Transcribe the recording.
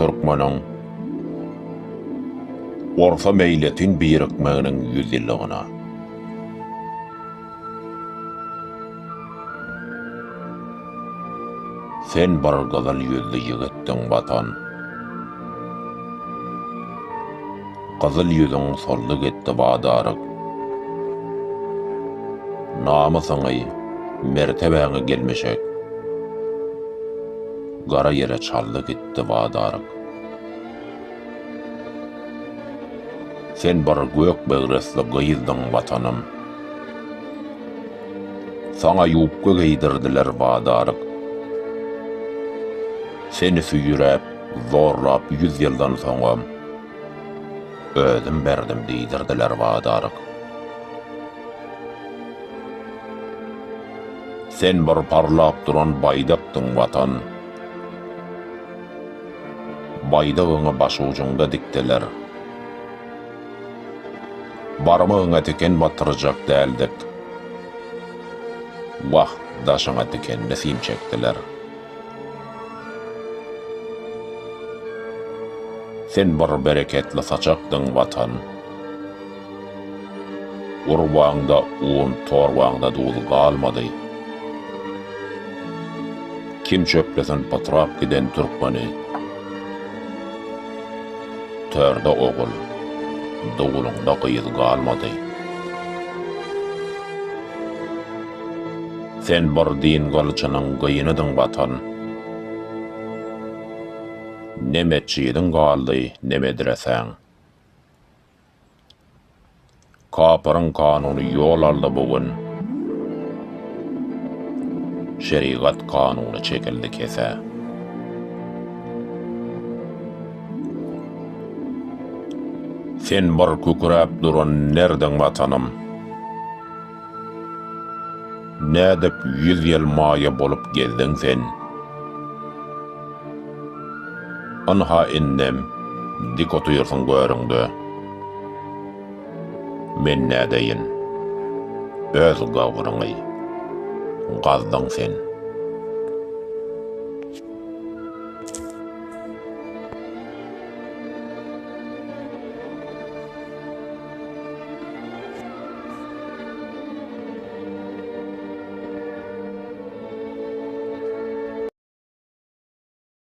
türkmeniň orsa meýletin birikmeginiň ýüzýyllygyna. Sen bir gyzyl ýüzli ýigitdiň, Watan. Gyzyl ýüzüň soldy gitdi badaryk. Namysyňy, mertebäňi gelmişek. Gara ýere çaldy gitdi badaryk. Sen bir gök begresli gyzdyň, Watanym. Saňa ýubka geýdirdiler badaryk. Seni süýräp, zorlap ýüz ýyldan soňam, Özüm berdim diýdirdiler badaryk. Sen bir parlap duran baýdakdyň, Watan. Baýdagyňy başujuňda dikdiler. Barmagyňa tiken batyrjak däldik. Wah, daşyňa tikenli sim çekdiler. Sen bir bereketli saçakdyň, Watan. Urbaňda un, torbaňda duz galmady. Kim çöplesin pytrap giden türkmeni? Törde ogul, dowluňda gyz galmady. Sen bir din gylyjynyň gynydyň Watan. Ne metjidiň galdy, ne medresäň. Kapyryň kanuny ýol aldy bu gün. Şerigat kanuny çekildi kesä. Sen bir kükräp duran nerdiň Watanym. Nädip ýüz ýyl maýa bolup gezdiň sen? Ynha indem dik otyrsyň görüňde. Men nädeýin? Öz gabryňy gazdyň sen.